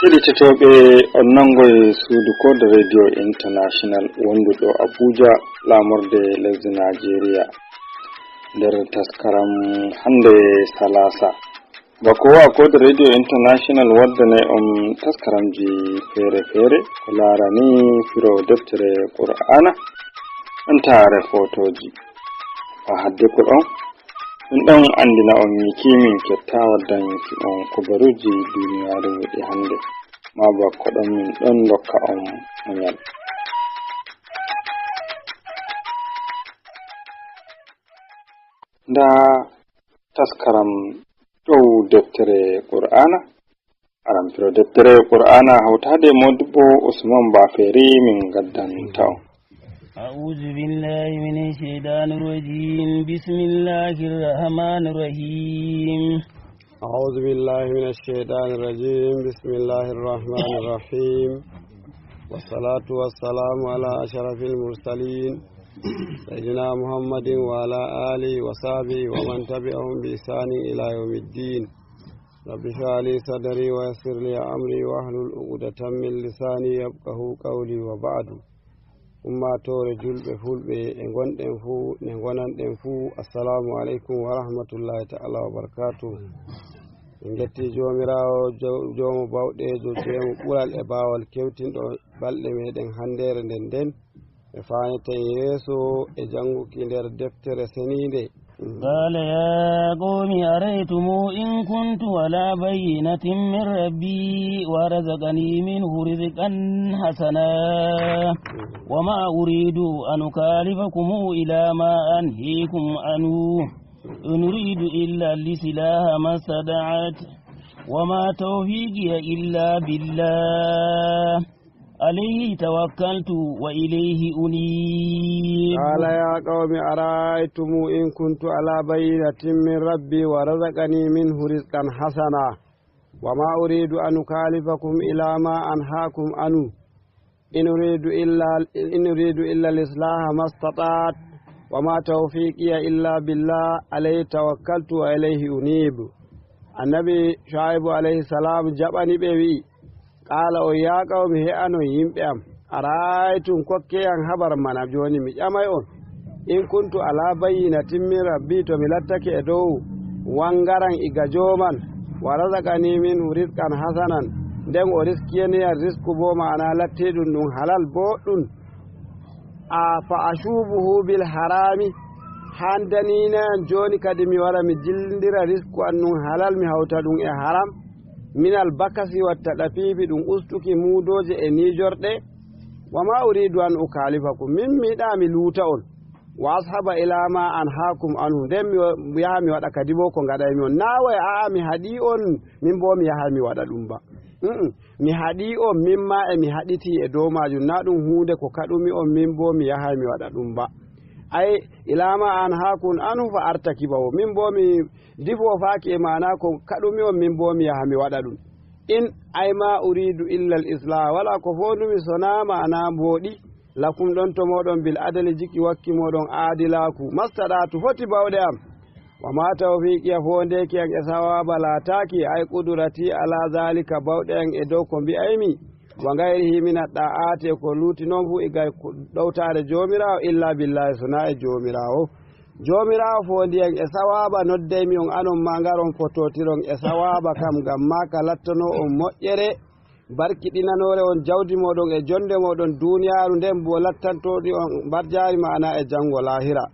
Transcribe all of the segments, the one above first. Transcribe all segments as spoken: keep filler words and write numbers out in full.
Heɗitotooɓe, on nangoy suudu Kode Radio International wondu ɗo Abuja, laamorde lesdi Najeriya, nder taskaram hannde Salasa. Bako wa Kode Radio International waddane on taskaramji feere-feere ko laarani firo deftere Qur'aana, entaare fotooji. Wa hadde ko ɗon, min ɗon anndina on mi kimin ketta waddan on kubaruuji duniyaaru e hannde. Ma bako ɗon min ɗon ndokka on munyal. Ndaa taskaram dow deftere Qur'aana. Aran firo deftere Qur'aana hawtaade e Modibbo Usman Baferi min ngaddanta on. أعوذ بالله من الشيطان الرجيم. بسم الله الرحمن الرحيم. أعوذ بالله من الشيطان الرجيم. بسم الله الرحمن الرحيم. والصلاة والسلام على أشرف المرسلين سيدنا محمد وعلى آله وصحبه ومن تبعهم بإحسان إلى يوم الدين. رب اشرح لي صدري ويسر لي أمري واحلل عقدة من لساني يفقهوا قولي وبعد. Ummaatoore juulɓe fulɓe e ngonɗen fuu, nde ngonanɗen fuu, assalaamu aleykum wa rahmatullaahi ta'ala wa barakaatuh. En ngetti Joomiraawo, jo-, Joomo baawɗeejo, Joomo ɓural e baawal, kewtinɗo balɗe meeɗen hanndeere nden nden. E faaneten yeeso e jannguki nder deftere seniinde. قال يا قوم أرأيتم إن كنت على بينة من ربي ورزقني منه رزقا حسنا وما أريد أن أخالفكم إلى ما أنهيكم عنه إن أريد إلا الإصلاح ما استطعت وما توفيقي إلا بالله عليه توكلت وإليه أنيب. قال يا قوم أرأيتم إن كنت على بينة من ربي ورزقني منه رزقا حسنا وما أريد أن أخالفكم إلى ما أنهاكم عنه إن أريد إلا، إن أريد إلا الإصلاح ما استطعت وما توفيقي إلا بالله عليه توكلت وإليه أنيب. Annabi Shu'aybu alayhi salam jaɓani ɓe, wi'i, Qaala, o, yaa qawmi, he'anon yimɓe am, ara'aytum, kokke yam habar mana, jooni mi ƴamay on, in kuntu ala bayyinatin min rabbi, to mi lattake e dow wangaran iga jooman, wa razaqani minhu rizqan hasanan, nden o riskiyani yam risku boo, ma'ana lattiiɗum ɗum halal booɗɗum, a, fa ashubuhu bil harami, handaniina yam jooni kadi mi wara mi jillindira risku an ɗum halal, mi hawta ɗum e haram, minal bakasi wa taɗafifi, ɗum ustuki muudooje e niijorɗe. Wa ma uridu an ukalifakum, min mi yiɗaa mi luuta on. Wa ashaba ila ma anhaakum anhu, nden mi wa-, yaha mi waɗa kadi boo ko ngaɗaymi on. Naa way, a'a, mi haɗi on, min boo mi yahay mi waɗa ɗum ba. Mm-mm. Mi haɗi on, min maa e mi haɗiti e dow maajum. Naa ɗum huunde ko kaɗumi on, min boo mi yahay mi waɗa ɗum ba. Ay, ila ma anhaakum anhu fa artakibahu. Min boo mi difo faaki e maana ko kaɗumi on, min boo mi yaha mi waɗa ɗum. In, ay, ma uridu illa al islah, walaa ko foondumi sonaa maana mbooɗi, lakum ɗon to mooɗon, bil adali, jiki wakki mooɗon, aadilaaku, mastaɗaatu, foti bawɗe am. Wa ma tawfiqiya, foondeeki am e sawaaba laataaki, ay, qudrati ala zalika, bawɗe am e dow ko mbi'aymi, wa gayrihi min ad da'aati, e ko luuti non fuu iga ɗowtaare Joomiraawo, illa billahi, sonaa e Joomiraawo. Joomiraawo foondiyam e sawaaba, noddaymi on, anon maa ngaron fotootiron e sawaaba kam, ngam maaka lattanoo on moƴƴere, barkiɗinanoore on jawdi mooɗon e jonde mooɗon duniyaaru, nden boo lattantooɗi on mbarjaari, ma'ana e janngo laahira.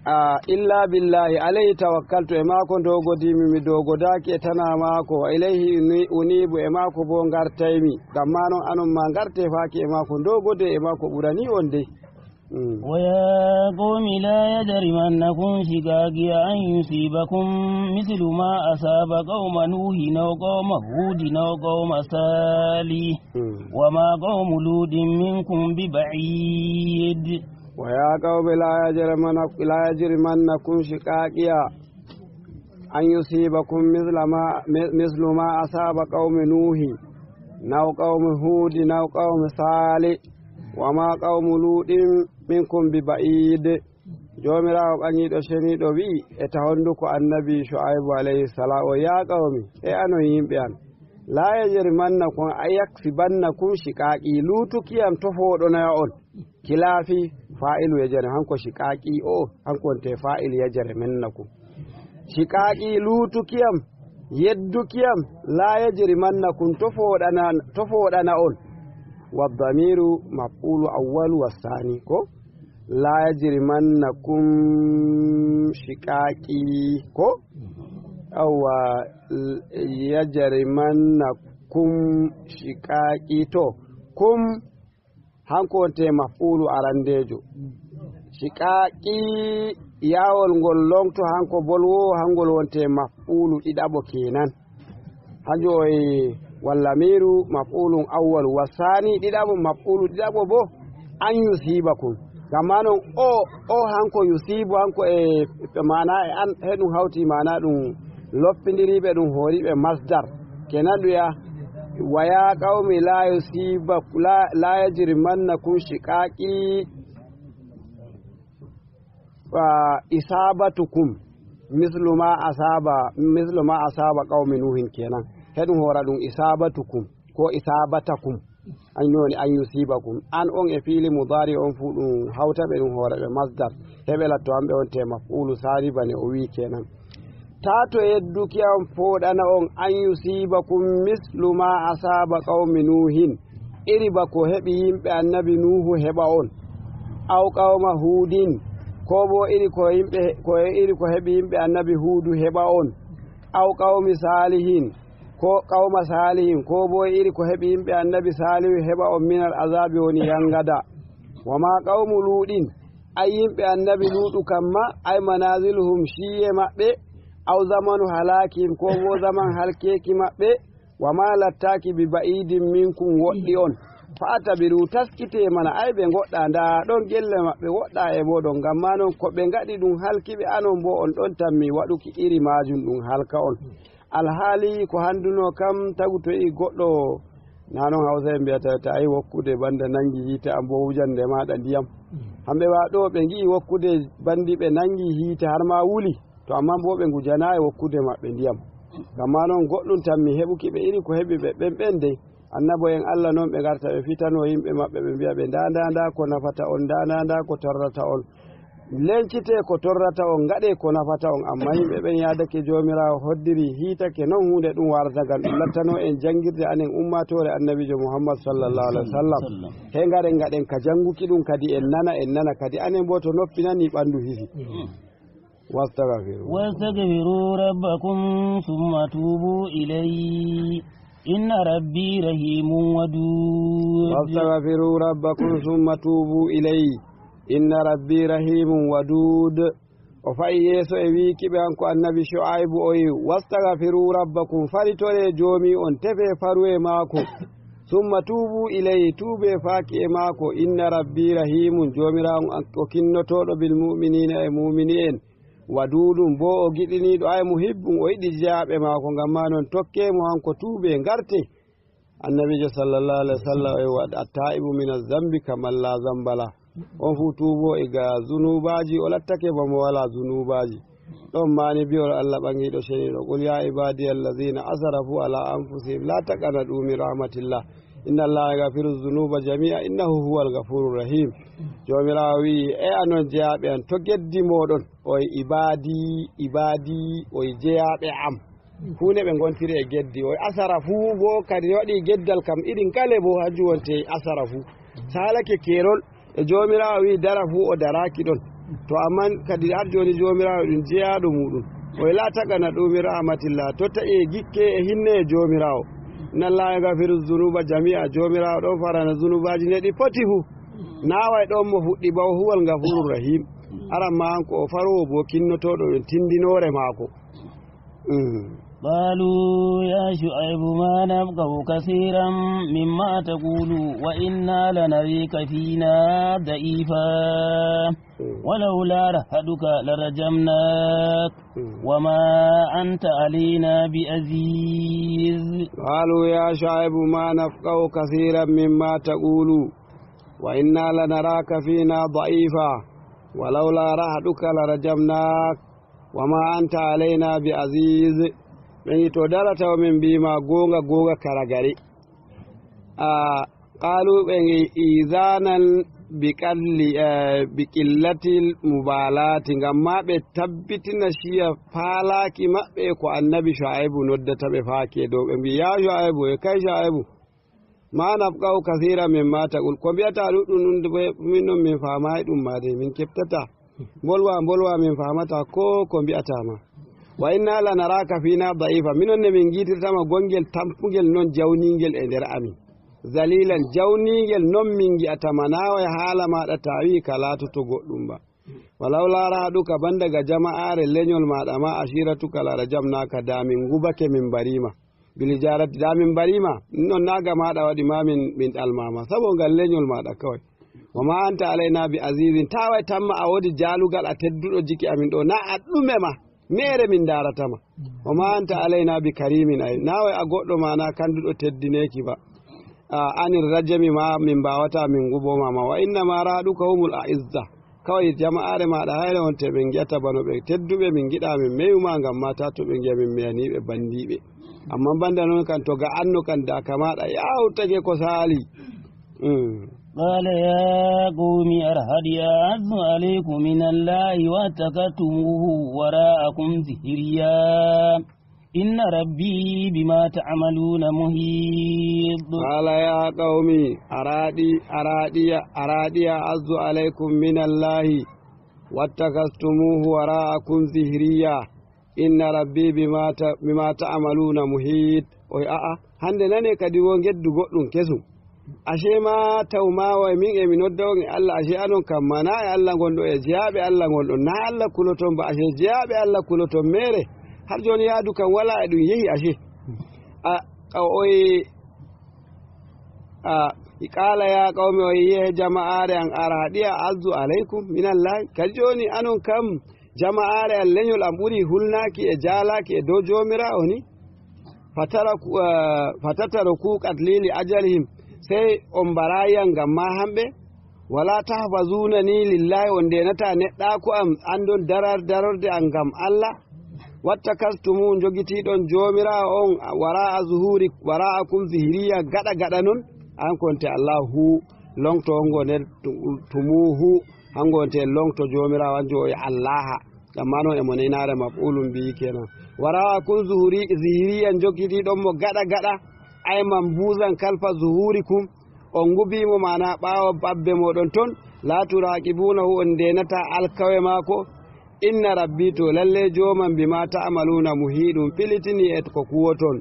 A, illa billahi alayhi tawakkaltu, e maako ndogodimi, mi dogodaaki e tana maako, wa ilayhi uni-, unibu, e maako boo ngartaymi, ngam maa non anon maa ngarte faaki e maako, ndogode e maako ɓurani on dey. Mm. ويا قوم لا يجرمنكم شقاقي أن يصيبكم مثل ما أصاب قوم نوح أو قوم هود أو قوم صالح Mm. وما قوم لوط منكم ببعيد. ويا قوم لا يجرمنك-، لا يجرمنكم شقاقي أن يصيبكم مثل ما، مثل ما أصاب قوم نوح أو قوم هود أو قوم صالح وما قوم لوط منكم ببعيد. Joomiraawo ɓaŋiiɗo ceniiɗo wi'i e ta honduko Annabi Shu'aybu alayhi salam, o, yaa qawmi, e anon yimɓe am, Laa yajrimannakum, ay yaksibannakum shiqaaqi, luutukiyam to fooɗonoya on. Kilaafi faa'ilu yajri, hanko shiqaaqi o, hanko wonte faa'ilu yajrimannakum. Shiqaaqi, luutukiyam, yeddukiyam, laa yajrimannakum, to fooɗana, to fooɗana on. Wa damiiru maf'ulu awwalu wa saani, ko? Laa yajrimannakum shiqaaqi, ko? Awwa, l-, yajrimannakum shiqaaqi, to. Kum, hanko wonte maf'ulu arandeejo. Shiqaaqi, yaawol ngol loŋto, hanko bolwoowo, hangol wonte maf'ulu ɗiɗaɓo kenan. Hanjum o e wallamiiru maf'ulun awwalu. Wa saani, ɗiɗaɓo, maf'ulu ɗiɗaɓo bo, an yusibakum. Ngam maa non, o, o hanko yusibu, hanko e, e maana e an, he ɗum hawti maana ɗum loppindiriiɓe, ɗum hooriiɓe masdar. Kenan ɗum ya, wa ya qawmi la yusiba-, la, la yajrimannakum shiqaaqi, ah, isabatukum mislu ma asaba, mislu ma asaba qawmi Nuhin kenan. He ɗum hoora ɗum isabatukum ko isabatakum. An woni an yusibakum. An on e fiili mudaari on fuu ɗum hawta ɓe, ɗum hoora ɓe masdar. He ɓe latto an ɓe wonte maf'ulu saani bane o wi'i kenan. Taa to yedduki am fooɗana on, an yusibakum mislu ma asaba qawmi Nuhin, iri ba ko heɓi yimɓe annabi Nuhu heɓa on, aw qawma Hudin, ko bo iri ko yimɓe, ko iri ko heɓi yimɓe annabi Hudu heɓa on, aw qawmi Salihin, ko qawma Salihin, ko bo iri ko heɓi yimɓe annabi Salihu heɓa on, minal azabi woni yangada. Wa ma qawmu Luɗin, ay yimɓe annabi Luɗu kam ma, ay manaziluhum, ciye maɓɓe, aw zamanu halakihim, ko bo zaman halkeeki maɓɓe, wa ma lattaki bi ba'idin minkum, woɗɗi on. Fa atabiru, taskite mana, ay ɓe ngoɗɗa, nda ɗon gelle maɓɓe woɗɗa e moɗon, ngam ma non ko ɓe ngaɗi ɗum halki ɓe, anon bo on ɗon tammi waɗuki iri maajum ɗum halka on. Alhaali ko handuno kam, tagu to i goɗɗo, na non Hawsa en mbiyata, ta ayi wokkude banda nangi hiite, an bo wujande maɗa ndiyam. Hamɓe wa ɗo ɓe ngi'i wokkude bandi ɓe nangi hiite har ma wuli, to amma bo ɓe ngujanayi wokkude maɓɓe ndiyam. Ngam ma non goɗɗum tammi heɓuki ɓe iri ko heɓi ɓe ɓen ɓen dey. Annabo en Allah non ɓe ngarta ɓe fitano yimɓe maɓɓe, ɓe mbi'a ɓe, nda, nda, nda ko nafata on, nda, nda, nda ko torrata on. Lencite ko torrata on, ngaɗe ko nafata on. Amma yimɓe ɓen yaadake Joomiraawo hoddiri, hiitake non huunde ɗum warata, ngam ɗum lattano en janngirde anen ummaatoore Annabiijo Muhammad sallallahu alaihi wasallam. He ngaɗen, ngaɗen ka jannguki ɗum kadi, en nana, en nana kadi. Anen bo to noppi nani, ɓandu hisi. Wastaghfiru. واستغفروا ربكم ثم توبوا إليه إن ربي رحيم ودود. واستغفروا ربكم ثم توبوا إليه إن ربي رحيم ودود. O fa'i yeeso e wi'iki ɓe, hanko Annabi Shu'aybu, o wi'i, "Wastaghfiru rabbakum, faritore joomi on, tefe faruwe maako. Summa tuubu ilayhi, tuube faaki e maako. Inna rabbi rahimun, Joomiraawo am o kinnotooɗo bil mu'miniina e mu'mini'en. Waduudun, boo o giɗiniiɗo, ay muhibbun, o yiɗi jeyaaɓe maako. Ngam maa non, tokke mo hanko, tuube, ngarte." Annabiijo sallallahu alaihi wasallam o wi'i, "Attaa'ibu mina zambi kaman laa zamba lah." On fuu tuubo iga zunuubaaji, o lattake bamo walaa zunuubaaji. Ɗon maani bi'ol Allah ɓaŋgiiɗo ceniiɗo, "Qul ya ibadiya allazina asrafu ala anfusihim la taqnatu min rahmatillah. Inna Allaha yaghfiru dhunuba jami'a innahu huwal ghafurur rahim." Joomiraawo wi'i, "E anon jeyaaɓe am, to geddi mooɗon." O wi'i, "Ibadi, ibadi," o wi'i, "jeyaaɓe am." Huunde ɓe ngontiri e geddi. O wi'i, "Asrafu," boo kadi waɗi geddal kam irin kale boo, hanjum wonte asrafu. Saalake keerol, e Joomiraawo wi'i dara fuu, o daraaki ɗon. To amman kadi har jooni Joomiraawo ɗum jeyaaɗo muuɗum. O wi'i, "La taqnatu min rahmatillah." To taƴe gikke e hinne e Joomiraawo. "Inna Allaha yaghfiru dhunuba jami'a." Joomiraawo ɗon farana zunubaaji ne ɗi poti fuu. Naaway ɗon mo fuɗɗi ba, o huwal ghafurur rahim. Aran ma hanko o faroowo bo kinnotooɗo ɗon tindinoore maako. Mm. قالوا يا شعيب ما نفقه كثيرا مما تقول وإنا لنراك فينا ضعيفا ولولا رهطك لرجمناك وما أنت علينا بعزيز. قالوا يا شعيب ما نفقه كثيرا مما تقول وإنا لنراك فينا ضعيفا ولولا رهطك لرجمناك وما أنت علينا بعزيز. Ɓe ngi to dara taw min mbiima goonga, goonga kara gari. Ah, qaalu ɓe ngi izanan bi qalli, eh, bi qillatil mubalati, ngam ma ɓe tabbitina ciya faalaaki maɓɓe ko Annabi Shu'aybu noddata ɓe faaki e dow. Ɓe mbi, "Ya Shu'aybu, e kay Shu'aybu, ma nafqahu kasiran mimma taqul." Ko mbi'ata ɗuɗɗum ɗum de, min non min faamaay ɗum ma de, min keɓtata. Mbolwa, mbolwa, min faamata ko, ko mbi'ata ma. "Wa inna lanaraka fina da'ifa." Minon ne min ngi'tirta ma gongel tampungel non jawningel e nder amin. Zalilan jawningel non min ngi'ata ma, na way haala maɗa ta wi'i ka laatoto goɗɗum ba. "Walawla rahduka," banda ga jama'aare lenyol maɗa ma, "ashiratuka larajamnaka," da min ngubake min mbarima. Bil hijarati, da min mbarima, non na ga maɗa waɗi ma min, min ɗalmama, sabo ngal lenyol maɗa kawai. "Wa ma anta alaina bi azizin," ta wai tamma a wodi jalugal a tedduɗo jiki amin ɗo, na a ɗume ma, mere min darata ma. "Wa ma anta alaina bi karimin," ay, na wai a goɗɗo ma na kanduɗo teddineki ba. Ah, anir rajami ma min mbawata min nguboma ma. "Wa inna ma rahduka humul a'izza." Kawai jama'aare maɗa hayre on te ɓe ngi'ata bano ɓe tedduɓe, min ngiɗa min meyuma ngam mata to ɓe ngi'a min meyani ɓe bandiɓe. Amma banda non kan to ga anno kan daka maɗa yawtake ko sali. Mm. قال يا قوم أرهطي أعز عليكم من الله واتخذتموه وراءكم ظهريا إن ربي بما تعملون محيط. قال يا قوم أرهطي، أرهطي، أرهطي أعز عليكم من الله واتخذتموه وراءكم ظهريا إن ربي بما ت-، بما تعملون محيط. O wi'i, "A'a, hande nane kadi wo ngeddu goɗɗum kesum. Ashe ma taw ma wai min e mi nodda on e Allah, ashe anon kam ma na e Allah ngonɗon, e jeyaaɓe Allah ngonɗon, na Allah kuloton ba, ashe jeyaaɓe Allah kuloton mere. Har jooni yaadu kam wala e ɗum yehi ashe." A, a, o wi'i, a, قال يا قوم, o wi'i, "Ye jama'aare an, أرهطي أعز عليكم من الله." Kadi jooni anon kam jama'aare an, lenyol am ɓuri hulnaaki e jaalaaki e dow Joomiraawo ni? فتركوا، eh, فتتركوا قتلي لأجلهم. Sey on mbarayi yam ngam ma hamɓe. ولا تحفظونني لله, on ndeenata neɗɗaaku am, anndon darar-, darorde am ngam Allah. واتخذتموه, njogitiiɗon Joomiraawo on, وراء ظهور، وراءكم ظهريا, gaɗa gaɗa non. An konte Allahu, longto on ngo nder tu-, tumuhu, hango wonte longto Joomiraawo an jo o Allaha. Amma non e mo nenaare maf'ulun bihi kenan. وراءكم ظهري-، ظهريا, njogitiiɗon mo gaɗa gaɗa. أي منبوذا خلف ظهوركم. On ngubi mo, maana ɓaawo babbe mooɗon ton. لا تراقبونه, on ndeenata alkawe maako. إن ربي, to lalle joomam, بما تعملون محيط, filitini e ko kuwoton.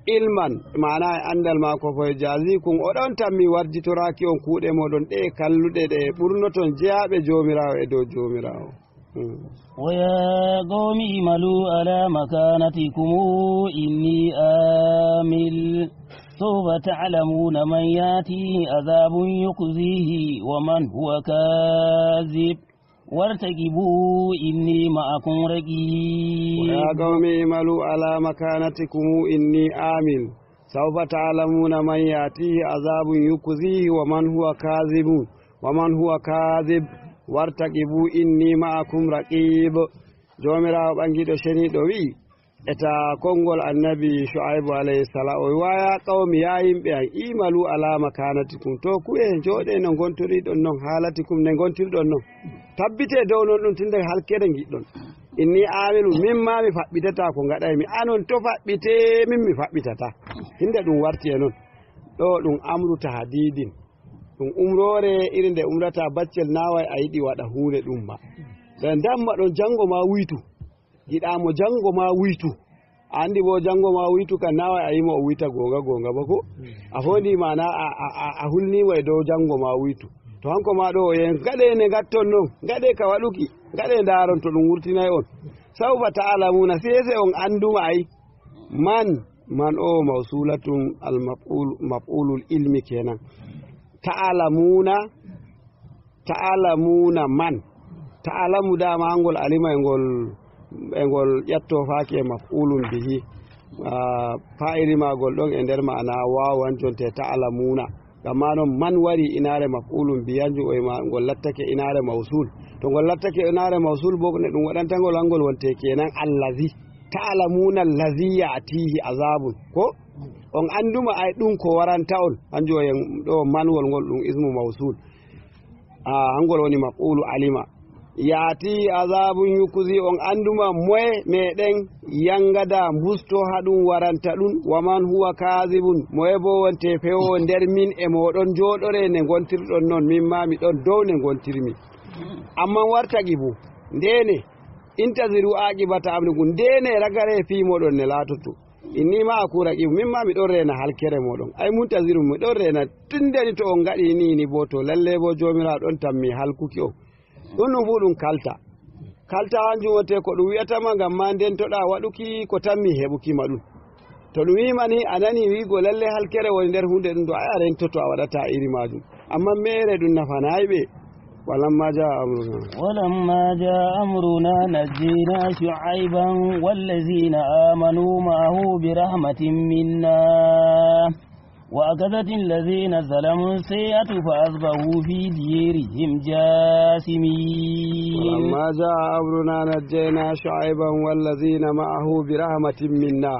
علما, maana e anndal maako, فيجازيكم, o ɗon tammi warjitoraaki on kuuɗe mooɗon ɗe kalluɗe ɗe ɓurnoton jeyaaɓe Joomiraawo e dow Joomiraawo. Hmm. ويا قوم اعملوا على مكانتكم إني عامل. سوف تعلمون من يأتيه عذاب يخزيه ومن هو كاذب. وارتقبوا إني معكم رقيب. ويا قوم اعملوا على مكانتكم إني عامل. سوف تعلمون من يأتيه عذاب يخزيه ومن هو كاذب، ومن هو كاذب. وارتقبوا إني معكم رقيب. Joomiraawo ɓaŋgiiɗo ceniiɗo wi'i, eta konngol Annabi Shu'aybu alayhi salaam, o wi'i, "Wa ya qawmi, ya yimɓe am, i'malu ala makanatikum, to ku'e, njooɗe no ngontoriɗon non, halatikum, ne ngontirɗon non. Tabbite dow non ɗum, tunda halkere ngiɗɗon. Inni amilu, min ma mi faɓɓitata ko ngaɗaymi. Anon to faɓɓite, min mi faɓɓitata." Hinde ɗum warti e non. Ɗo ɗum amru tahdidin. Ɗum umroore iri nde umrata baccel, naway a yiɗi waɗa huunde ɗum ma. Nden ndamma ɗon, janngo ma wuytu. Yiɗa mo janngo ma wuytu. A anndi bo janngo ma wuytu kan, naway a yima o wuyta goonga goonga ba ko? A fondi maana a, a, a, a hulni mo e dow janngo ma wuytu. To hanko ma ɗo o yehi, ngaɗe ne ngatton non, ngaɗe ka waɗuki, ngaɗe ndaaron to ɗum wurtinay on. Sawfa ta'lamuna, sese on annduma ay. Man, man o mawsulatun al maf'ul, maf'ulul ilmi kenan. Ta'lamuna, ta'lamuna man. Ta'lamu dama ngol alima e ngol, e ngol ƴatto faaki e maf'ulun bihi. Ah, fa'ili maagol ɗon e nder ma'ana waawan jonte ta'lamuna. Amma non man wari inaare maf'ulun bihi, hanjum o ma ngol lattake inaare mawsul. To ngol lattake inaare mawsul bo ne ɗum waɗanta ngol hangol wonte kenan allazi. Ta'lamuna allazi ya'tihi azabun, ko? On annduma ay ɗum ko waranta on, hanjum o en ɗo manwol ngol ɗum ismu mawsul. Ah, hangol woni maf'ulu alima. Ya'tihi azabun yukzi, on annduma moye meɗen yangada mbusto ha ɗum waranta ɗum, wa man huwa kazibun, moye bo wonte fewowo nder min e moɗon jooɗore nde ngontirɗon non, min ma mi ɗon dow nde ngontirmi. Amman wartaqi bu, ndene, intaziru aqibata amrikum, ndene ragare fii moɗon ne laatoto. Inni ma'akum raqib, min ma mi ɗon reena halkere moɗon. Ay muntaziru, mi ɗon reena tun ndeni to on ngaɗi ni, ni bo to lalle bo Joomiraawo ɗon tammi halkuki on. Ɗum ɗum fuu ɗum kalta. Kalta hanjum wonte ko ɗum wi'ata ma ngam ma ndentoɗa waɗuki ko tammi heɓuki ma ɗum. To ɗum wi'i ma ni a nani wi'go lalle halkere woni nder huunde ɗum ɗo, ay a rentoto a waɗata iri maajum. Amman meere ɗum nafanaay ɓe. Walamma jaa amruna. ولما جاء أمرنا نجينا شعيبا والذين آمنوا معه برحمة منا وأخذت الذين ظلموا الصيحة فأصبحوا في ديارهم جاثمين. ولما جاء أمرنا نجينا شعيبا والذين معه برحمة منا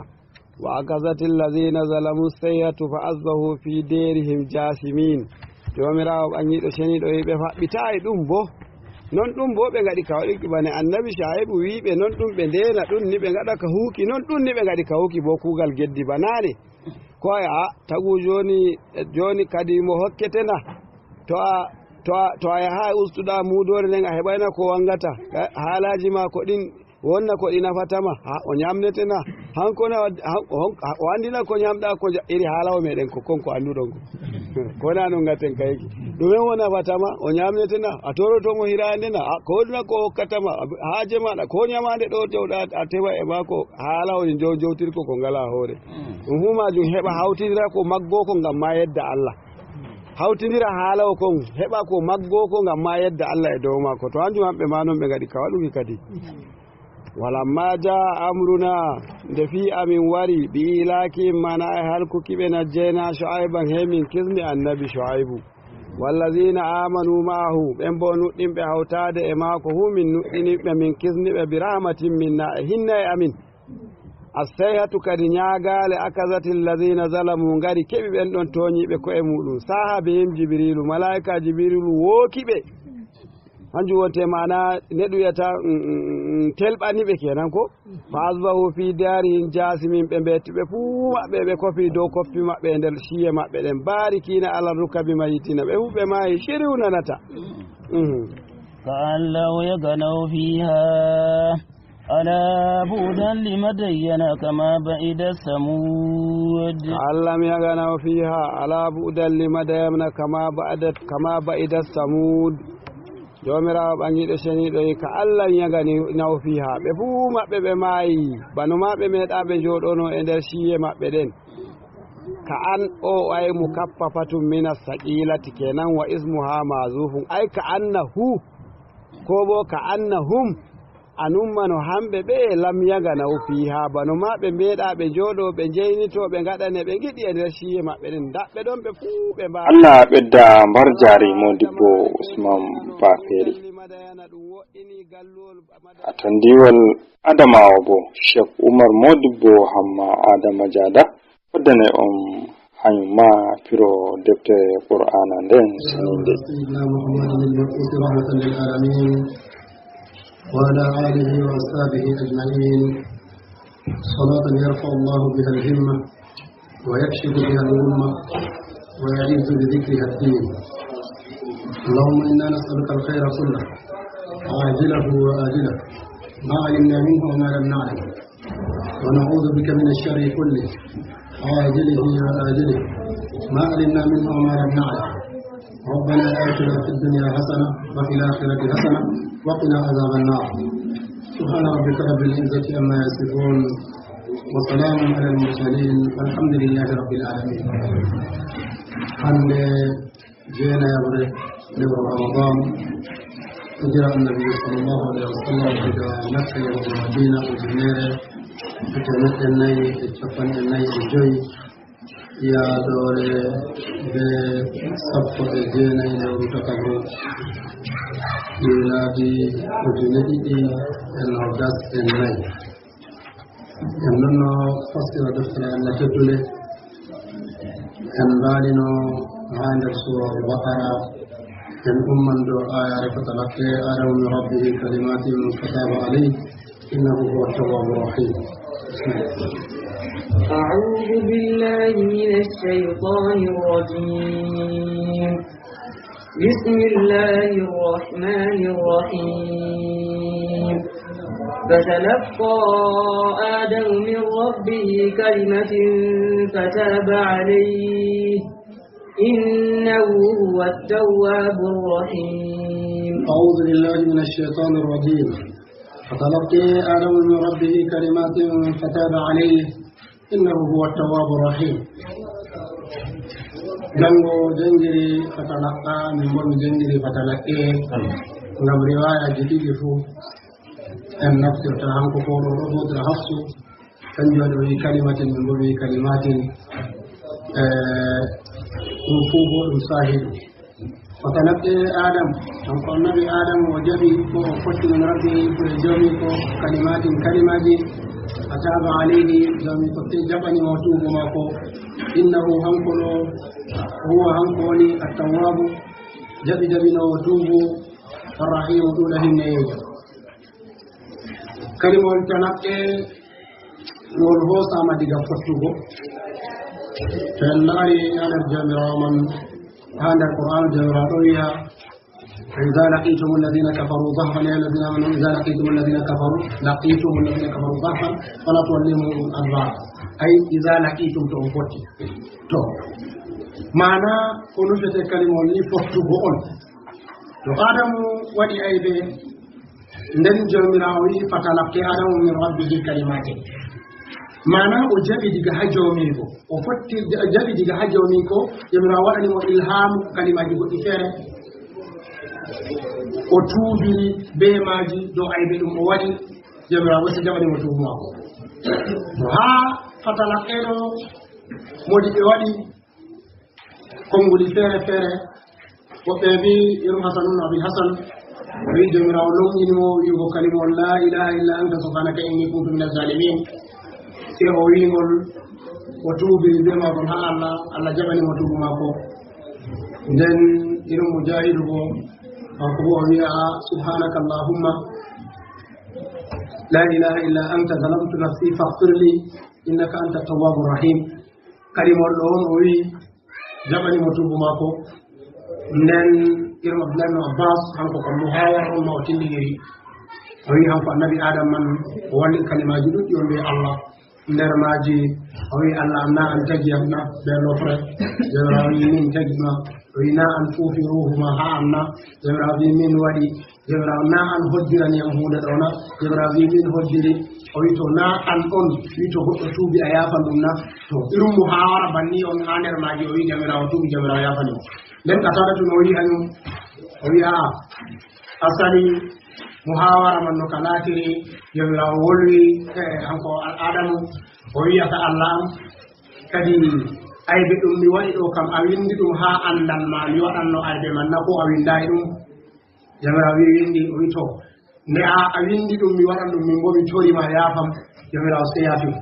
وأخذت الذين ظلموا الصيحة فأصبحوا في ديارهم جاثمين. Joomiraawo ɓaŋgiiɗo ceniiɗo wi'i ɓe faɓɓitaay ɗum bo. Non ɗum bo ɓe ngaɗi ka waɗuki bana Annabi Shu'aybu wi'i ɓe non ɗum ɓe ndeena ɗum ni ɓe ngaɗa ka huuki non ɗum ni ɓe ngaɗi ka huuki bo kuugal geddi bana ne. Ko ay a tagu jooni, jooni kadi mo hokkete na? To a, to a, to a yahaay ustuɗa muudoore nden a heɓayna ko wangata. Haalaaji maako ɗin wonna ko ɗi nafata ma, haa o nyaamnete na? Hanko na o anndina ko nyaamɗa ko iri haala o meɗen ko kon ko annduɗon ko. Ko na non ngaten kayki. Ɗume o nafata ma, o nyaamnete na? A toroto mo hiraande na? Ko wonna ko hokkata ma haaje maɗa, ko nyamaande ɗo jawɗa a tewa e maako, haala woni jowtirko ko ngala hoore. Ɗum fuu maajum heɓa hawtindira ko maggoko ngam ma yedda Allah. Hawtindira haala o kon, heɓa ko maggoko ngam ma yedda Allah e dow maako. To hanjum hamɓe ma non ɓe ngaɗi ka waɗuki kadi. Walamma jaa amruna, nde fii amin wari, bi ilaaki mana e halkuki ɓe, najjayna Shu'ayban, he min kisni annabi Shu'aybu. Wallazina amanu ma'ahu, ɓen bo nuɗɗinɓe hawtaade e maako fuu min nuɗɗini ɓe, min kisni ɓe bi rahmatin minna e hinna e amin. Assayhatu kadi nyaagaale, akazati allazina zalamu ngari keɓi ɓen ɗon tooñiiɓe ko'e muuɗum. Saha bihim Jibrilu, malaa'ika Jibrilu wooki ɓe. Hanjum wonte maana neɗɗo wiyata, mm, mm, mm, telɓani ɓe kenan ko. Fa asbahu fi darihim jasimin, ɓe mbeeti ɓe fuu maɓɓe, ɓe kofi dow koppi maɓɓe e nder ciye maɓɓe ɗen. Barikina ala rukabi mayitina, ɓe fuu ɓe maayi, shiriw nanata. Mhm. كأن لم يغنوا فيها ألا بعدا لمدين كما بعدت ثمود. كأن لم يغنوا فيها ألا بعدا لمدين كما بعدت، كما بعدت ثمود. Joomiraawo ɓaŋgiiɗo ceniiɗo wi'i, "Ka'an lam yagnaw fiiha." Ɓe fuu maɓɓe ɓe maayi, bano ma ɓe meeɗaa ɓe jooɗono e nder ciye maɓɓe ɗen. Ka'an o ay mukaffafatun mina saqiilati kenan, wa ismuha maazufun. Ay ka'annahu, ko bo ka'annahum. An umma no hamɓe ɓe lam yagnaw fiiha, bano ma ɓe meeɗaa ɓe jooɗo, ɓe jeynito, ɓe ngaɗane ɓe ngiɗi e nder ciye maɓɓe ɗen. Ndaɓɓe ɗon ɓe fuu ɓe mbaa. Allah ɓedda mbarjaari modibbo Usman Bafeeri. A tandiwol Adamawa bo, Sheikh Umar Modibbo Hamma Adama Jada, waddane on hanyum ma firo defte Qur'aana nden seninde. سيدنا محمد المبعوث رحمة للعالمين وعلى آله وأصحابه أجمعين. صلاة يرفع الله بها الهمة ويكشف بها الغمة ويعز بذكرها الدين. اللهم إنا نسألك الخير كله عاجله وآجله ما علمنا منه وما لم نعلم، ونعوذ بك من الشر كله عاجله وآجله ما علمنا منه وما لم نعلم. ربنا آتنا في الدنيا حسنة وفي الآخرة حسنة وقنا عذاب النار. سبحان ربك رب العزة عما يصفون وسلام على المرسلين والحمد لله رب العالمين. Hande jeenayaɓre lewru Ramadan, hijira Annabi sallallahu alaihi wasallam daga Makka yahugo Madina ujunere e teemeɗɗe nayi e cappanɗe nayi e joyi, yaadoore be sappo e jeenayi lewru tataɓru, miilaadi ujine ɗiɗi e nogas e nayi. En ɗonno fassira deftere Allah teddunde. En mbaalino haa nder Suura Al-Baqara. En umman dow aayaare فتلقى آدم من ربه كلمات فتاب عليه إنه هو التواب الرحيم. أعوذ بالله من الشيطان الرجيم. بسم الله الرحمن الرحيم. فتلقى آدم من ربه كلمة فتاب عليه إنه هو التواب الرحيم. أعوذ بالله من الشيطان الرجيم. فتلقى آدم من ربه كلمات فتاب عليه إنه هو التواب الرحيم. Janngo janngiri فتلقى, min boo mi janngiri فتلقى. Ngam riwaayaaji ɗiɗi fuu en naftirta, hanko ko ɗo ɗo ɗootira Hafsu, kanjum waɗi o wi'i كلمة, min boo mi wi'i كلمات. Eh, ɗum fuu boo ɗum saahidu. فتلقى آدم, kanko annabi Aadama o jaɓi ko o fotti من ربه ko e joomiiko, كلمات, kalimaaji, فتاب عليه, joomiiko sey jaɓani mo tuubu maako, إنه, hanko ɗo, هو, hanko woni التواب, jaɓi jaɓinoowo tuubu, الرحيم, ɗuuɗa hinneyeejo. Kalimawol تلقى ngol hoosaama diga fottugo. To en laari haa nder Jawmiraawo man, haa nder Qur'aanu, Jawmiraawo ɗo wi'a, وإذا لقيتم الذين كفروا زحفا، يا أيها الذين آمنوا إذا لقيتم الذين كفروا، لقيتم الذين كفروا زحفا فلا تولوهم الأدبار. Ay, إذا لقيتم, to on fotti. To, maana ko nufete kalimawol ni fottugo on. To Aadamu waɗi aybe, nden Jawmiraawo wi'i, فتلقى آدم من ربه كلمات. Maana o jaɓi diga haa joomiiko. O fotti, ja-, jaɓi diga haa joomiiko, Jawmiraawo waɗani mo ilhaamu kalimaaji goɗɗi feere. O tuubiri bee maaji dow aybe ɗum o waɗi, Jawmiraawo sey jaɓani mo tuubu maako. To haa فتلقى ɗo, moodi ɓe waɗi konnguli feere feere. Woɓɓe mbi'i, irin Hasan ibn Abil Hasan, o wi'i Jawmiraawo longini mo wi'ugo kalimawol, لا إله إلا أنت سبحانك إني كنت من الظالمين. Sey o wi'i ngol, o tuubi bee maagol haa Allah, Allah jaɓani mo tuubu maako. Nden irin Mujaahidu boo, kanko boo o wi'a, سبحانك اللهم لا إله إلا أنت ظلمت نفسي فاغفر لي إنك أنت التواب الرحيم. Kalimawol ɗo on o wi'i, jaɓani mo tuubu maako. Nden irin Abdullahi ibn Abbas, hanko kam muhaawara on ma o tindiniri. O wi'i hanko annabi Adam man, o walli kalimaaji ɗuɗɗi on bee Allah. Nder maaji, o wi'i, Allah am, na an tagi am na, bee lofre. Jawmiraawo wi'i, min tagi ma. O wi'i, na an fuufi ruuhu ma haa am na. Jawmiraawo wi'i, min waɗi. Jawmiraawo, na an hojjirani yam huunde ɗo na? Jawmiraawo wi'i, min hojjiri. O wi'i, to na an on wi'i to goɗɗo tuubi a yaafan ɗum na? To irin muhaawara banni on haa nder maaji, o wi'i, Jawmiraawo tuubi, Jawmiraawo yaafani mo. Nden Qataadatu no wi'i hanyum, o wi'i, a'a, asali muhaawara man no ka laatiri, Jawmiraawo wolwi, eh, hanko Al-, Adamu, o wi'ata Allah am, kadi aybe ɗum mi waɗi ɗo kam, a windi ɗum haa anndal ma mi waɗanno aybe man na, ko a windaay ɗum? Jawmiraawo wi'i, windi. O wi'i, to, nde a, a windi ɗum, mi waɗan ɗum, min boo mi tori ma, yaafam. Jawmiraawo sey yaafi mo.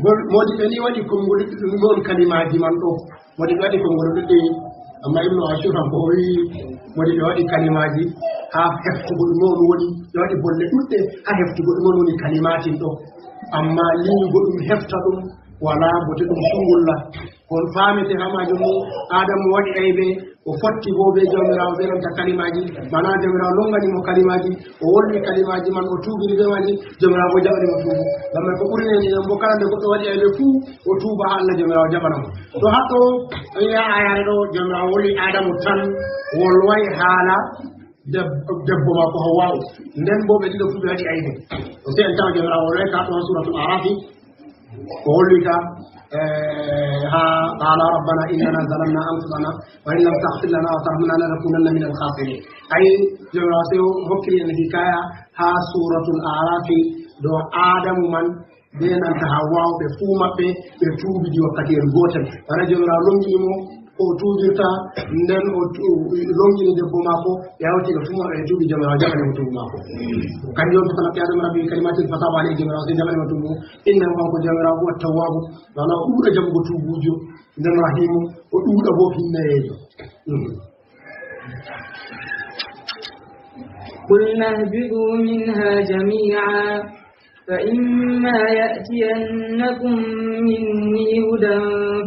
Bol-, moodi ɓe ni waɗi konngol ɗuɗɗum ɗon kalimaaji man ɗo. Moodi ɓe waɗi konngol ɗuɗɗum. Amma Ibnu Ashur kam ko o wi'i, moodi ɓe waɗi kalimaaji haa heftugo ɗume on woni. Ɓe waɗi bolle ɗuɗɗe haa heftugo ɗume on woni kalimaatin ɗo. Amma linyugo ɗum hefta ɗum, walaa bote, ɗum sungulla. Kon faamete haa maajum ni, Adamu waɗi aybe, o fotti boo bee Jawmiraawo bee nanta kalimaaji, maana Jawmiraawo longani mo kalimaaji, o wolwi kalimaaji man, o tuubiri bee maaji, Jawmiraawo boo jaɓani mo tuubu. Ngam man ko ɓuri neene en boo, kala nde goɗɗo waɗi aybe fuu, o tuuba haa Allah, Jawmiraawo jaɓana mo. To haa ɗo, o yi'a aayaare ɗo, Jawmiraawo wolwi Adamu tan, wolwaay haala deb-, debbo maako Hawwa'u. Nden boo ɓe ɗiɗo fuu ɓe waɗi aybe. O sey en tawa Jawmiraawo wolwaay ka ɗo haa Suuratul Aarafi. O holli ka, eh, haa, قالا ربنا إننا ظلمنا أنفسنا وإن لم تغفر لنا وترحمنا لنكونن من الخاسرين. Ay, Jawmiraawo sey o hokkiri en hikaya haa Suuratul Aarafi dow Adamu man bee nanta Hawwa'u, ɓe fuu maɓɓe ɓe tuubidi wakkatiyel gootel. Bana Jawmiraawo longini mo, O tuubirta, nden o tu-, o longini debbo maako, ɓe hawti ɓe fuu maɓɓe ɓe tuubi, Jawmiraawo jaɓani mo tuubu maako. Kanjum on, "Fatalaqqa Aadamu min Rabbihi kalimatin fataba alayhi", Jawmiraawo sey jaɓani mo tuubu. Innahu, kanko Jawmiraawo, huwa tawwaabu, maana o ɗuuɗa jaɓugo tuubuujo, nden Rahiimu, o ɗuuɗa boo hinnayeejo. Mhm. قلنا اهبطوا منها جميعا فإما يأتينكم مني هدى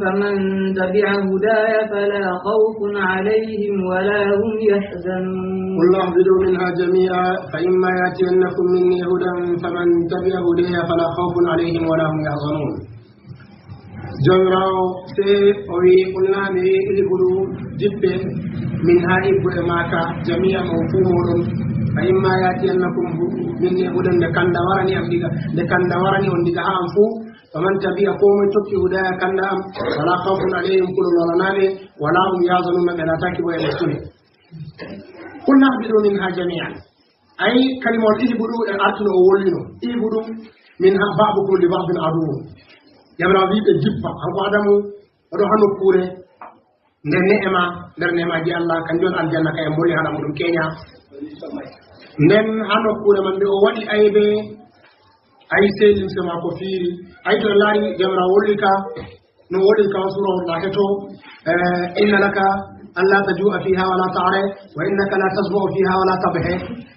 فمن تبع هداي فلا خوف عليهم ولا هم يحزنون. قلنا اهبطوا منها جميعا فإما يأتينكم مني هدى فمن تبع هداي فلا خوف عليهم ولا هم يحزنون. Jawmiraawo sey o wi'i, "Qulna," mi wi'i, "ihbitu, jippe, minha, ibbuɗe maaka, jami'an, on fuu mooɗon. Fa imma ya'tiyannakum hu-, minni hudan, nde kanda warani am diga, nde kanda warani on diga haa am fuu, faman tabi'a, koo moy tokki hudaya, kanda am, fala khawfun alayhim, kulol walanaa ɓe, wala hum yahzanuna, ɓe laataaki boo e ɓe suni." "Qulna ihbitu minha jami'an." Ay, kalimawol ihbutu e artuno o wolwino. "Ihbutu minha ba'dukum li ba'din aduwwun." Jawmiraawo wi'i ɓe jippa. Kanko Adamu, o ɗo haa nokkuure nde ne'ema, nder ne'emaaji Allah, kanjum on aljanna ka en mboli haala muɗum keenya. Nden haa nokkuure man nde o waɗi aybe, ay, sey limse maako fiiri. Ay, to en laari Jawmiraawo wolwi ka, no woni ka suura on laatoto, eh, "Inna laka alla taju'a fiha wala ta'ra, wa innaka la tasma'u fiha wala tabha."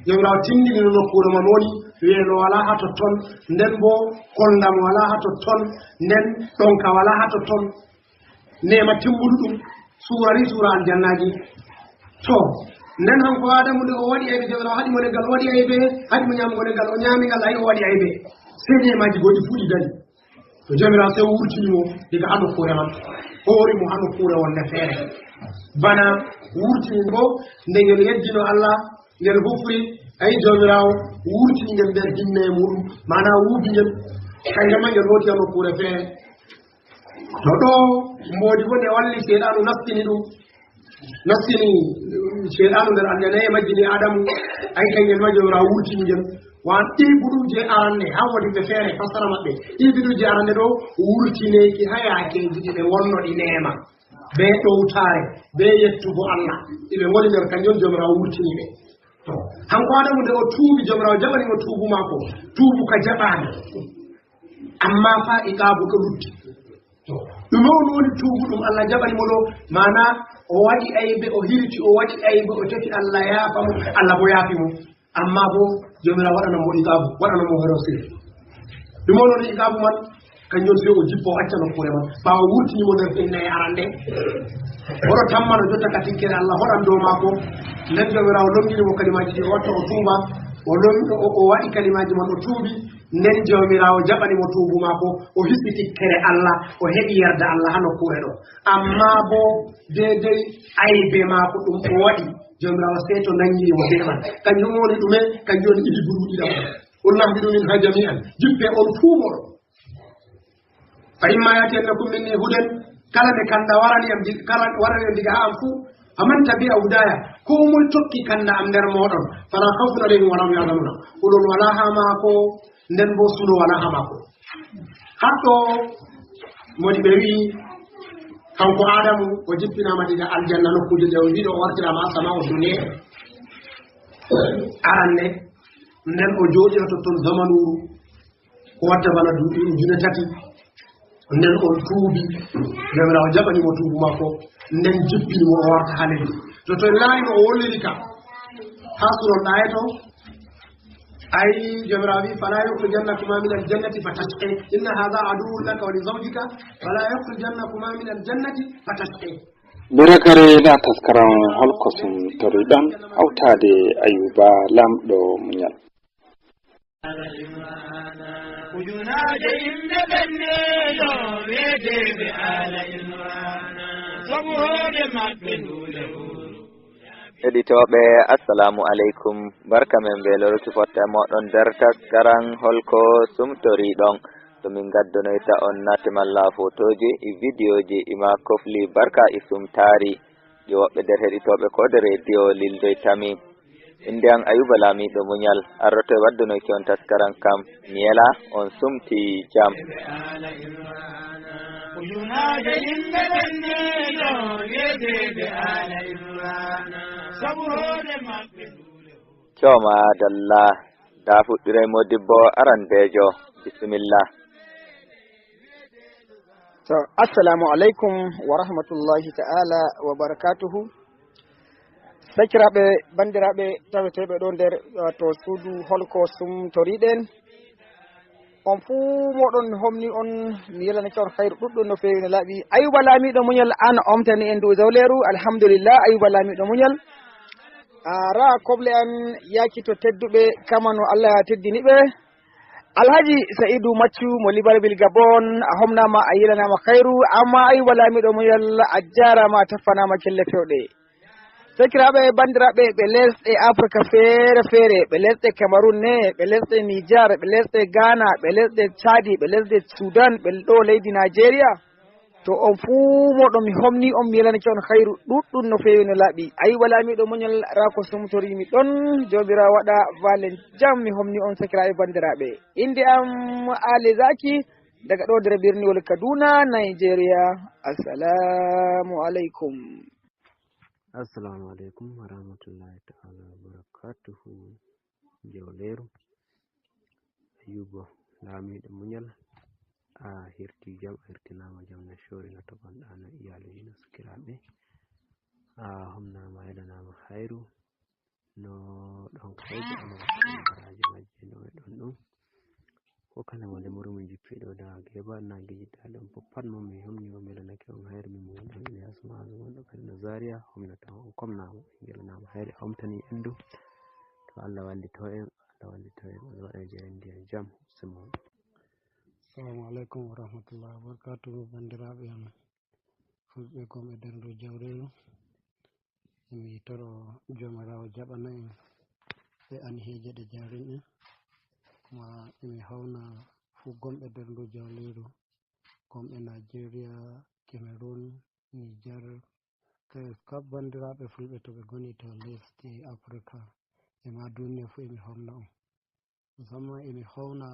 Jawmiraawo tindini no nokkuure man woni, wi'e no walaa haa totton, nden boo koldam walaa haa totton, nden ɗonka walaa haa totton. Neema timmuɗum, suura ni suura aljannaaji. To, nden hanko Adamu nde o waɗi aybe, Jawmiraawo haɗi mo leggal, o waɗi aybe, haɗi mo nyaamugo leggal, o nyaami ngal, ay, o waɗi aybe. Sey neemaaji go ɗi fuu ɗi dari. To Jawmiraawo sey wurtini mo diga haa nokkuure man, hoori mo haa nokkuure wonde feere. Bana wurtini ngo nde ngel yeddino Allah, ngel hufri, ayi, Jawmiraawo wurtini ngel nder hinne muɗum, maana wuubi ngel, kanjum man ngel hooti haa nokkuure feere. To ɗo, mboodi boo nde walli, Seyɗaanu nastini ɗum. Nastini, um, Seyɗaanu nder aljanna e majjini Adamu, ay, kangel ma Jawmiraawo wurtini ngel. Wan ihbutu je aranne, haa woodi ɓe feere, fassara maɓɓe. Ihbutu je aranne ɗo, wurtineeki haa yaakeeji ɗi ɓe wonno ɗi neema, bee ɗowtaare, bee yettugo Allah. Ɗi ɓe ngoni nder, kanjum Jawmiraawo wurtini ɓe. To, hanko Adamu nde o tuubi, Jawmiraawo jaɓani mo tuubu maako. Tuubu ka jaɓaama. Ammaa fa iqaabu ɗo lutti. To, ɗume on woni tuubu ɗum Allah jaɓani mo ɗo? Maana, o waɗi aybe, o hiriti, o waɗi aybe, o tefi Allah yaafa mo, Allah bo yaafi mo. Ammaa bo, Jawmiraawo waɗanan mo iqaabu, waɗanan mo horosire. Ɗume on woni iqaabu man? Kanjum sey o jippa, o acca nokkuure man. Ɓaawo wurtini mo nder finnaye arande, o ɗo tammano jotta ka tikkere Allah hoɗan dow maako. Nden Jawmiraawo longini mo kalimaaji ɗi, o watta o tuuba. O lon-, o, o waɗi kalimaaji man, o tuubi. Nden Jawmiraawo jaɓani mo tuubu maako, o hisni tikkere Allah, o heɓi yerda Allah haa nokkuure ɗo. Ammaa bo, deydey aybe maako ɗum o waɗi, Jawmiraawo sey to nanngini mo bee man. Kanjum woni ɗume? Kanjum woni ihbutu ɗiɗaɓo. "Qulna ihbitu minha jami'an." Jippe on fuu mooɗon. "Fa imma ya'tiyannakum minni hudan." Kala nde kanda warani am dig-, kala warani am diga haa am fuu, "faman tabi'a hudaya", koo moy tokki kanda am nder mooɗon, "fala khawfun alayhim wala hum yahzanuna." Kulol walaa haa maako, nden boo suno walaa haa maako. Haa ɗo, modi ɓe wi'i, kanko Adamu, o jippinaama diga aljanna, nokkuuje ɗe o wi'i ɗo o wartiraama haa sama o duniya. Aranne, nden o jooɗi haa totton zamanuuru. Ko watta bana duuɓi ujune tati. Nden on tuubi. Jawmiraawo jaɓani mo tuubu maako. Nden jippini mo o warta haa leddi. To, to en laari no o wolliri ka. Haa suron ɗaye to. Ay, Jawmiraawo wi'i, "Fala yukhrijannakuma min al-jannati fatashqa. Inna hadha aduwwun laka wa li zawjika. Fala yukhrijannakuma min al-jannati fatashqa." Berakare na taskaram Hol ko Sumtoriɗon, hawtaade Ayuba Laamɗo Muñal. Ujunaaje yimɓe ɓenniiɗo, weeteeɓe Aala Imraana, sabu hoore maɓɓe nduule huuru. Heɗitooɓe, assalaamu aleykum. Barka men bee lorki fotta e mooɗon nder taskaram Hol ko Sumtoriɗon. To min ngaddonoyta on nate malla fotooji, e vidiyooji, e ma kofli barka e sumtaari. Ɗi woɓɓe nder heɗitooɓe koode rediyo lildoytami. Innde am Ayuba Laamiiɗo Muñal, arroto e waddunoyki on taskaram kam. Mi yela on sumti jam. Ujunaaje yimɓe ɓenniiɗo wi'eteeɓe Aala Imraana, sabu hoore maɓɓe duule. To, maadalla, ndaa fuɗɗiray moodibbo arandeejo. Bisimilla. To, assalamu aleykum wa rahmatullahi ta'ala wa barakatuhu. Sakiraaɓe, banndiraaɓe taweteeɓe ɗo nder, wato, suudu holko sumtoriɗen. On fuu mooɗon mi homni on, mi yelanake on hayru ɗuɗɗum no feewi no laaɓi. Ayuba Laamiiɗo Munyal, an omtani en ndu zawleeru. Alhamdulillah, Ayuba Laamiiɗo Munyal. A raa koble an yaaki to tedduɓe kamano, Allah ya teddini ɓe. Alhaji Sa'idu Maccu mo Libreville Gabon, a homnaama, a yelanaama hayru, amma Ayuba Laamiiɗo Munyal, a jaaraama, a taffanaama kelle fewɗe. Sakiraaɓe, banndiraaɓe, ɓe lesɗe Afrika feere feere, ɓe lesɗe Cameroun ne, ɓe lesɗe Niger, ɓe lesɗe Ghana, ɓe lesɗe Chadi, ɓe lesɗe Sudan, ɓe ɗo leydi Nigeria. To on fuu mooɗon mi homni on, mi yelanake on hayru ɗuɗɗum no feewi no laaɓi. Ayuba Laamiiɗo Munyal, raa ko sumtoriimi ɗon, Joomiraawo waɗa valen jam, mi homni on sakiraaɓe banndiraaɓe. Innde am Ali Zaki, daga ɗo nder birniwol Kaduna, Nigeria. Assalamu aleykum. Assalamu aleykum wa rahmatullahi ta'ala wa barakatuhu. Jawleeru, Ayuba Laamiiɗo Munyal, a hirti jam, a hirtinaama jam, no coori, no toɓanɗa, no iyaaluji, no sakiraaɓe. A homnaama, a yelanaama hayru, no ɗon kaydi, a nana baraaji majji, no e ɗon ɗum. Ko kala mo lemuru min jippi ɗo daga Geba, na giji dali on fof pat mo mi homni o melanake on hayre min mo wonɗo Ilyas Ma'azu wonɗo Kaduna Zaria, homnata on komnama, ɓe ngelanama hayre, a omtani en du. To Allah wallito en, Allah wallito en, Allah waɗa en jeyande en jam, usemo. Assalamu alaikum wa rahmatullahi wa barakatuhu, bandiraɓe am. Fulɓe gomɓe nder ndu jawreeru, emi toro Joomiraawo jaɓana en ɗe aniheeje ɗe jaarin en. Kuma emi hawna fuu gomɓe nder ndu jawreeru, gomɓe Nigeria, Cameroon, Niger, kay kab banndiraaɓe fulɓe to ɓe ngoni to lesdi Afrika e ma duniya fuu emi hawna on. Musamman emi hawna,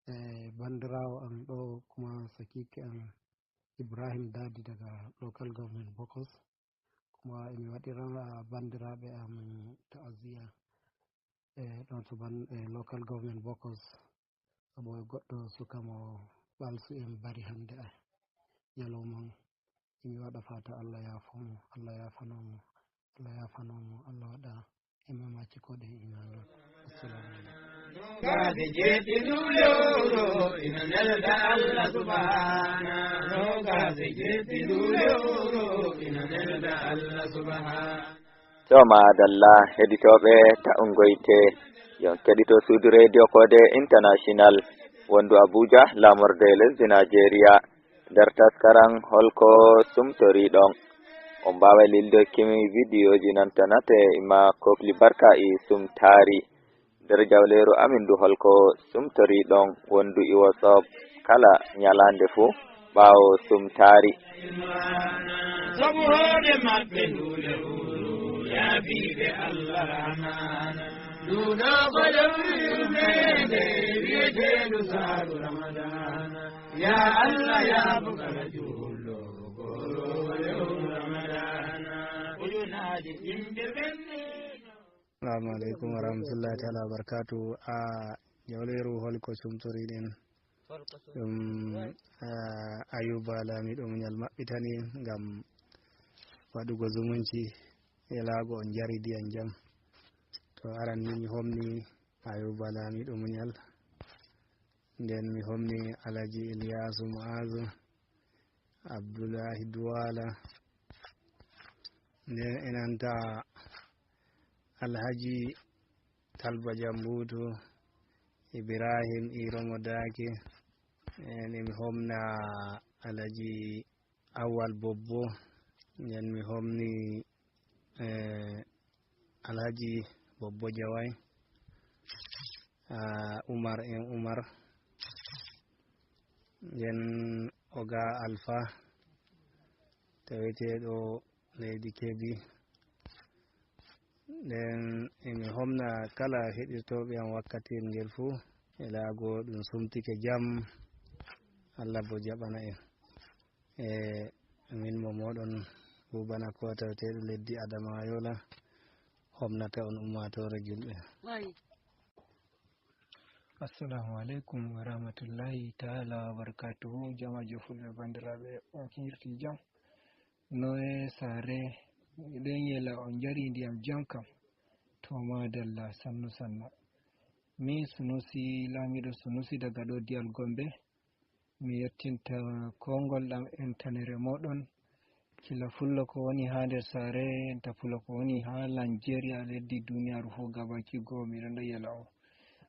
eh, banndiraawo am ɗo kuma sakiike am Ibrahim Dadi daga local government Bokos. Kuma emi waɗira banndiraaɓe am ta'aziyya, eh, ɗon to ban-, eh, local government Bokos. Sabu e goɗɗo suka mo ɓalsu en bari hannde ay. Ñalawma on, emi waɗa fata Allah yaafo mo, Allah yaafano mo, Allah yaafano mo, Allah waɗa e mamaci ko ɗe iman ɗon. Assalamu alaikum. Noogaas e jeeɗiɗi lewru ina nelda Allah subhaana. Noogaas e jeeɗiɗi lewru ina nelda Allah subhaana. To, maadalla, heɗitooɓe, ta'ungoyte. Yo on keɗito suudu reediyo Koode International, wondu Abuja, laamorde lesdi Nigeria. Nder taskaram holko sumtoriɗon. On mbaaway lildoyki mi vidiyooji nan tanate e ma kokli barka e sumtaari. Nder jawleeru amin ndu holko sumtoriɗon wondu e WhatsApp kala ñalaande fuu ɓaawo sumtaari. Sabu hoore maɓɓe ndu lewru yaafiiɓe Allah amaana. Ndu ɗo ko lewru yurmeende wiyeteendu saaru Ramadana. Ya Allah, yaafo kala juulɗo, kooroowo lewru Ramadana. Ujunaaji yimɓe ɓenniino. Assalamu alaikum wa rahmatullahi ta'ala wa barakatuh. A jawleeru holko sumtoriɗen. Ɗum, a, Ayuba Laamiiɗo Muñal maɓɓitani ngam waɗugo zumunci e laago on njari ndiyam jam. To aran ni mi homni Ayuba Laamiiɗo Muñal. Nden mi homni Alhaji Ilyasu Mu'azu, Abdullahi Duwala. Nden e nanta Alhaji Talba Jambutu, Ibrahim Iromo Dake. Nden mi homna Alhaji Awal Bobbo, nden mi homni, eh, Alhaji Bobbo Jawai, ah, Umar en Umar, nden Oga Alfa, taweteɗo leydi Kebbi. Nden emi homna kala heɗirtooɓe am wakkati ngel fuu, e laago ɗum sumtike jam, Allah bo jaɓana en. E min mo mooɗon Buuba Nakko, taweteeɗo leddi Adama Yola, homnata on ummaatoore julɓe. Assalamu aleykum wa rahmatullahi taala wa barakatuhu. Jamajo fulɓe bandiraaɓe, on hirti jam? Noye saare, miɗen yela on njari ndiyam jam kam. To madalla, sannu sanna. Mi Sunusi, laamiiɗo Sunusi daga ɗo Diyal Gombe. Mi yettinta konngol ɗam entanere mooɗon. Kila fullo ko woni haa nder saare, enta fullo ko woni haa Lanjeeriya, leddi duniyaaru fuu gabaki goo, miɗon ɗo yela o.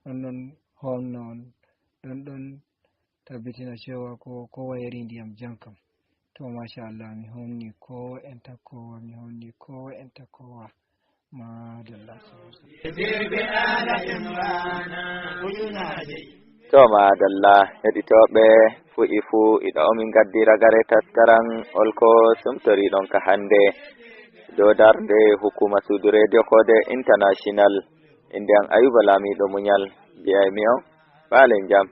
On non homno on, ɗon ɗon tabbitina cewa ko, ko wayri ndiyam jam kam. To, machallah, mi homni kowa enta kowa, mi homni kowa enta kowa. Madalla. To, madalla, heɗitooɓe fu'i fuu, iɗa omin gaddi ragare taskaran olko sumtoriɗon ka hannde. Dow darnde hukuma suudu Radio Kode International, innde am Ayuba Laamiiɗo Munyal, mbi'aymi on, faalen jam.